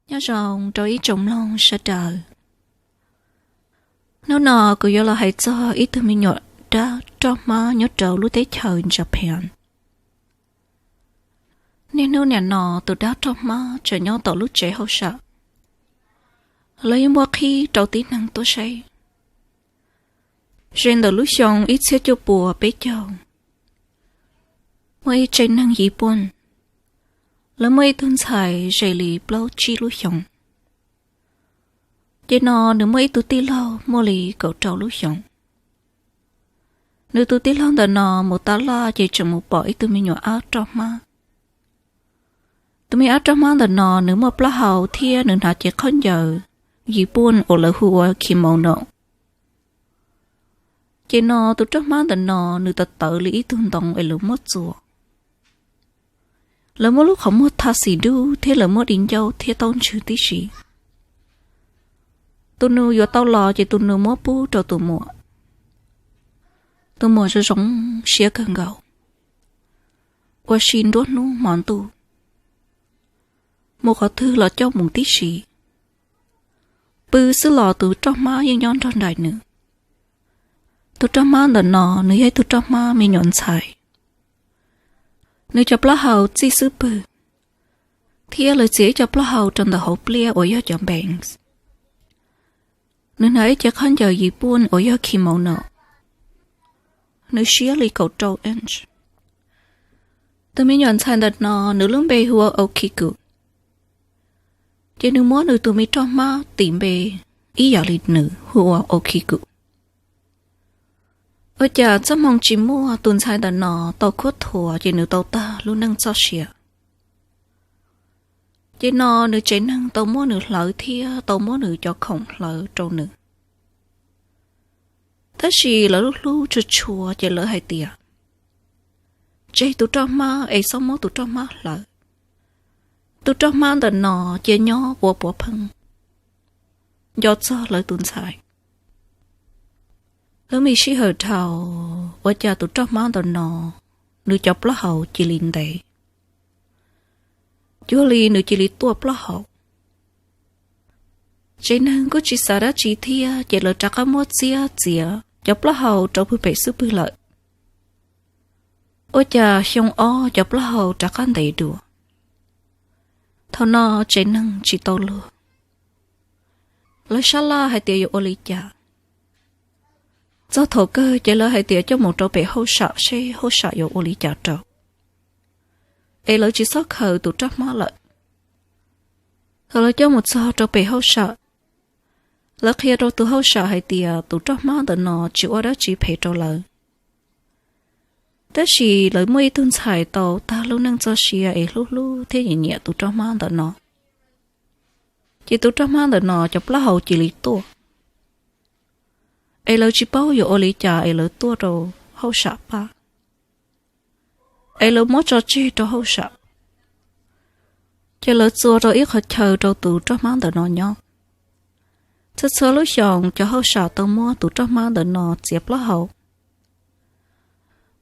Nyob zoo rau ib tsoom mloog sawv daws. Hnub no kuv yuav los hais txog ib tug me nyuam dab roj hmab nyob rau lub teb chaws Japan. Niaj hnub nim no tus dab roj hmab tseem nyob tom lub tsev hauj sam. Lawv yeej muaj qhib rau tib neeg tuaj saib. Ze ntawm lub xyoo ib txhiab cuaj puas peb caug, muaj ib tsev neeg Yiv Pooj, lawv muaj ib tug ntxhais ze li plaub tsib lub xyoos. Ces no nws muaj ib tug tij laug muaj li kaum rau lub xyoos. Nws tus tij laug ntawm no mus tab laj ces tseem mus pom ib tug me nyuam ab roj hmab. Tus me ab roj hmab ntawm no nws muaj plaub hau thiab nws hnav cev khaub ncaws Yiv Pooj uas lawv hu ua kimono. Ces no tus roj hmab ntawm no nws tawv tawv li ib tug ntoo es lawv muab txuas. Lawv muab lub qhov muag tha xim dub thiab lawv muab di ncauj thiab taub ntswg tib si. Tus nus yuav tau los ces tus nus muab pub rau tus muam. Tus muam zoo zoo siab kawg nkaus, ua si nruab hnub hmo ntuj, mus qhov twg los coj mus tib si. Pw xwb los tus roj hmab yeej nyob nrog nraim nws. Tus roj hmab ntawm no nws yog ib tug roj hmab me nyuam ntxhais. Nws cov plaub hau txij xub pwg, thiab lawv txiav ib co plaub hau rau ntawm hauv pliaj uas yog cov bangs. Nws hnav ib cev khaub ncaws Yiv Pooj uas yog kimono. Nws siab li kaum rau inch. Tus me nyuam ntxhais ntawm no nws lub npe hu ua Okiku. Ces nws muab nws tus me roj hmab tis npe ib yam li nws hu ua Okiku. Ua cas txoj hmoo tsis muaj, tus ntxhais ntawm no tau khuab thuas ces nws tau tag lub neej txoj sia. Ces no nws tsev neeg tau muab nws hlawv thiab tau muab nws cov khoom hlawv rau nws. Tab sis lawv lub hlub tshua tshua ces lawv hais tias, tseg tus roj hmab es txhob muab tus roj hmab hlawv. Tus roj hmab ntawm no cia nyob ua puav pheej nco txog lawv tus ntxhais. Lub me sij hawm dhau, ua cas tus roj hmab ntawm no nws cov plaub hau cia li ntev, cuag li nws cia li tuaj plaub hau. Tsev neeg kuj tsis xav dab tsi thiab ces lawv rov qab muab txiab txiav cov plaub hau rau pem xub pwg lawm. Ua cas xyoo ob cov plaub hau rov qab ntev dua. Thaum no tsev neeg tsis tau luag, lawv sab laj hais tias yuav ua li cas. Txog thaum kawg ces lawv hais tias coj mus rau pem hauj sam seb hauj sam yuav ua li cas rau, es lawv tsis txhob khaws tus roj hmab lawm. Thaum lawv coj mus txog rau pem hauj sam, lawv qhia rau tus hauj sam hais tias tus roj hmab ntawm no tsis ua dab tsi phem rau lawv. Tab sis lawv muaj ib tug ntxhais tau tag lub neej txoj sia es hlub hlub thiab nyiam nyiam tus roj hmab ntawm no. Ces tus roj hmab ntawm no cov plaub hau cia li tuaj, es lawv tsis paub yuav ua li cas es lawv tuaj rau hauj sam pab, es lawv muab tso tseg rau hauj sam. Ces lawv txua rau ib qhov chaw rau tus roj hmab ntawm no nyob. Txhua txhua lub xyoos cov hauj sam tau muab tus roj hmab ntawm no txiav plaub hau.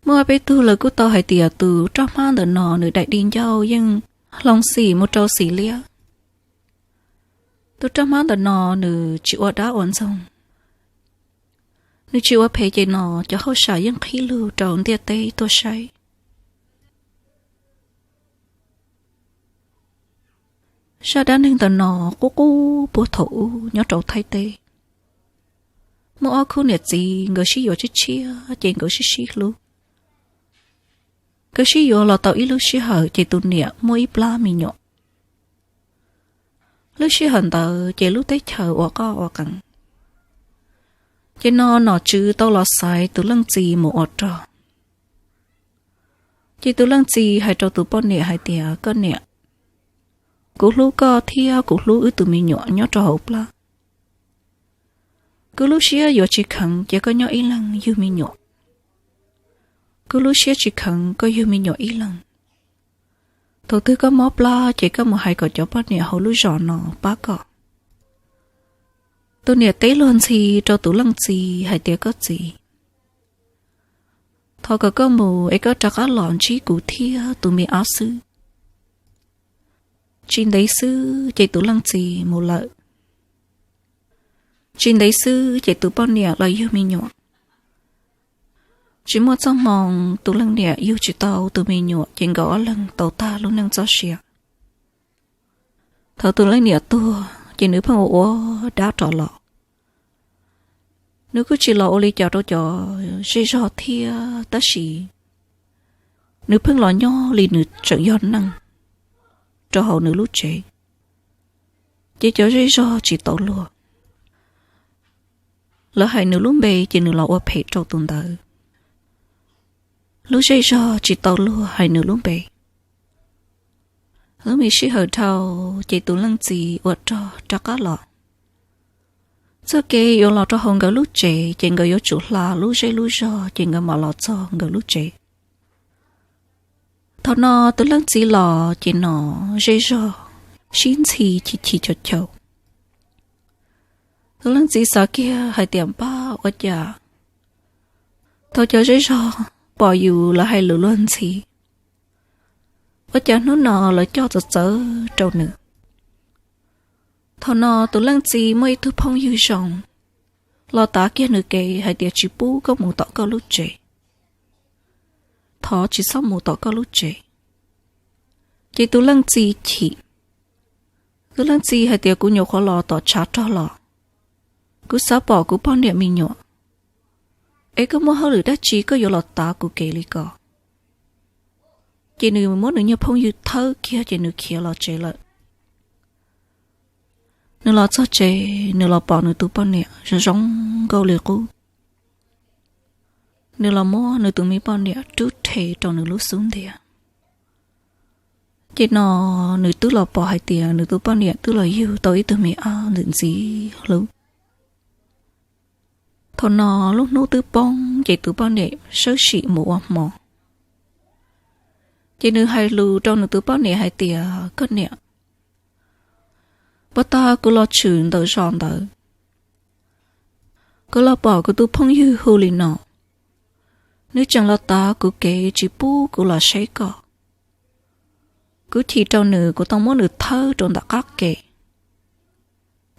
Muaj peb tug lawv kuj tau hais tias tus roj hmab ntawm no nws daim di ncauj yeej hloov xim mus rau xim liab. Tus roj hmab ntawm no nws tsis ua dab ua ntxoog, nws tsis ua phem ces no cov hauj sam yeej qhib lug rau ntiaj teb tuaj saib. Zaj dab neeg ntawm no qub qub puag thaum ub nyob rau Thaib teb. Muaj ob khub niam txiv nkawd sib yuav tshiab tshiab ces nkawd sib sib hlub. Nkawd sib yuav los tau ib lub sij hawm ces tus niam muaj ib plab me nyuam. Lub sij hawm ntawd ces lub teb chaws ua qoj ua qees, ces no nom tswv tau los xaiv tus leej txiv mus ua rog. Ces tus leej txiv hais rau tus poj niam hais tias, koj niam, kuv hlub koj thiab kuv hlub wb tus me nyuam nyob rau hauv plab. Kuv lub siab yuav tsis kheev ces koj nyob ib leeg yug me nyuam. Kuv lub siab tsis kheev koj yug me nyuam ib leeg. Thaum twg koj mob plab ces koj mus hais kom cov poj niam hauv lub zos no pab koj. Tus niam teb luag ntxhi rau tus leej txiv hais tias, koj txiv, thov kom koj mus es koj rov qab los ntsib kuv thiab tus me ab xwb. Tsis ntev xwb ces tus leej txiv mus lawm. Tsis ntev xwb ces tus poj niam los yug me nyuam. Tsis muaj txoj hmoo, tus leej niam yug tsis tau tus me nyuam ces nkawd ob leeg tau tag lub neej txoj sia. Thaum tus leej niam tuag ces nws pheej ua ua dab rov los. Nws kuj tsis los ua li cas rau cov zej zog thiab, tab sis nws pheej los nyob li nws tseem yog neeg rau hauv nws lub tsev. Ces cov zej zog tsis tau luag, lawv hais nws lub npe ces nws los ua phem rau tus ntawd. Lub zej zog tsis tau luag hais nws lub npe. Lub me sij hawm dhau ces tus leej txiv ua rog rov qab los. Txoj kev yuav los rau hauv nkawd lub tsev ces nkawd yuav tsum hla lub zej lub zog ces nkawd mam los txog nkawd lub tsev. Thaum no tus leej txiv los ces no zej zog sib ntxhi chim chim chaum chaum. Tus leej txiv xav kiag hais tias, npab, ua cas thaum cov zej zog pom yus lawv hais lus luag ntxhi, ua cas hnub no lawv coj txawv txawv rau nws? Thaum no tus leej txiv muaj ib tug phooj ywg zoo los tav kiag nws kev hais tias, tsis pub koj mus tom koj lub tsev, thov tsis txhob mus tom koj lub tsev. Ces tus leej txiv chim. Tus leej txiv hais tias, kuv nyuam qhuav los tom tshav rog los, kuv xav pom kuv poj niam me nyuam, es koj muaj hauj lwm dab tsi koj yuav los tav kuv kev li ko? Ces nws muab nws nyuag phooj ywg thawb kiag ces nws khiav los tsev lawm. Nws los txog tsev, nws los pom nws tus poj niam zoo zoo nkauj li qub. Nws los muab nws tus me poj niam rub rhe rau nws lub xub ntiag. Ces no nws twb los pom hais tias nws tus poj niam twb los yug tau ib tug me ab ntxim ntxim hlub. Thaum no lub hnub twb poob ces tus poj niam sawb sim mus ua hmo. Ces nws hais lus rau nws tus poj niam hais tias, koj niam, puag ta kuv los tshwm ntawm zos ntawd, kuv los pom kuv tus phooj ywg hu li no, nws tseem los tav kuv kev tsis pub kuv los saib koj. Kuv chim rau nws, kuv tau muab nws thawb rau ntawm qab ke,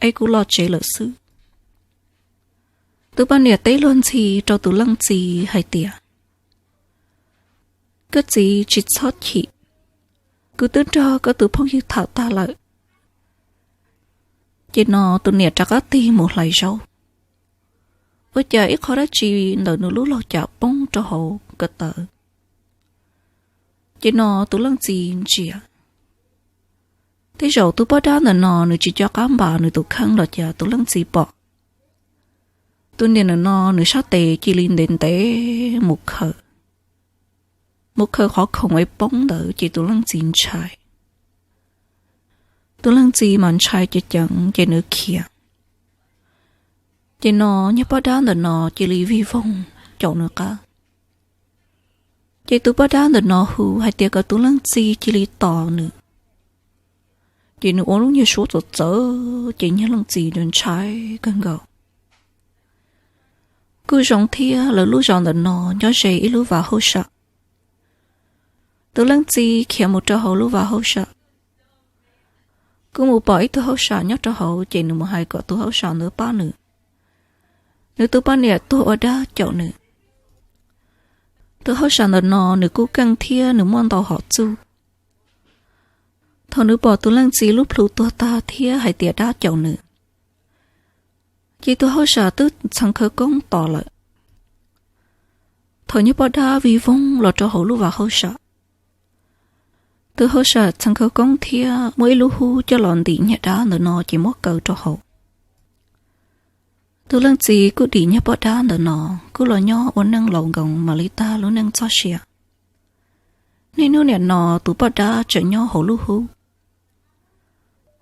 es kuv los tsev lawm xwb. Tus poj niam teb luag ntxhi rau tus leej txiv hais tias, koj txiv tsis txhob chim, kuv twb nrog koj tus phooj ywg tham tag lawm. Ces no tus niam rov qab tig mus hlais zaub, ua cas ib qho dab tsi ntawm nws lub laug cam poob rau hauv ko taw. Ces no tus leej txiv ntsia, tej zaum tus poj dab ntawm no nws tsis nco qab npas nws tus kheej los cas tus leej txiv pom. Tus niam ntawm no nws sab tes cia li ntev ntev mus khaws, mus khaws qhov khoom es poob ntawd ces tus leej txiv ntshai. Tus leej txiv mas ntshai ceev ceev ces nws khiav. Ces no nyuag poj dab ntawm no cia li vig voog caum nws qab. Ces tus poj dab ntawm no hu hais tias kom tus leej txiv cia li tos nws. Ces nws ua lub nyuag suab txawv txawv ces nyuag leej txiv ntshai kawg nkaus. Kuj zoo thiab lawv lub zos ntawm no nyob ze ib lub vaj hauj sam. Tus leej txiv khiav mus rau hauv lub vaj hauj sam, kuj mus pom ib tug hauj sam nyob rau hauv ces nws mus hais kom tus hauj sam ntawd pab nws. Nws tus poj niam tuag ua dab caum nws. Tus hauj sam ntawm no nws kuj keej thiab nws muaj ntau hom txuj. Thaum nws pom tus leej txiv lub plhu tuag tag thiab hais tias dab caum nws, ces tus hauj sam twb txheev khawv koob tos lawm. Thaum nyuag poj dab vig voog los rau hauv lub vaj hauj sam, tus hauj sam txheev khawv koob thiab muaj ib lub hub coj los ntim nyuag dab ntawm no ces muab kaw rau hauv. Tus leej txiv kuj dim nyuag poj dab ntawm no, kuj los nyob ua neej laus nkoos mam li tag lub neej txoj sia. Niaj hnub nim no tus poj dab tseem nyob hauv lub hub.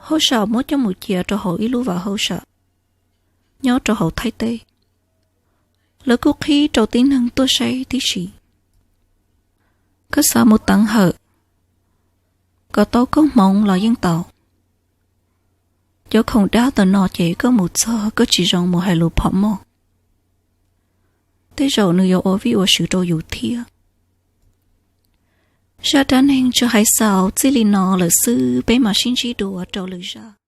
Hauj sam muab coj mus cia rau hauv ib lub vaj hauj sam nyob rau hauv Thaib teb. Lawv kuj qhib rau tib neeg tuaj saib tib si. Koj xav mus teev hawm kom tau koob hmoov los yeej tau. Cov khoom dab ntawm no ces koj mus txog koj tsis zoo mus hais lus phom moj, tej zaum nws yuav ua vij ua sw rau yus thiab. Zaj dab neeg tso hais xaus txij li no lawm xwb, peb mam sib ntsib dua rau lwm zaj.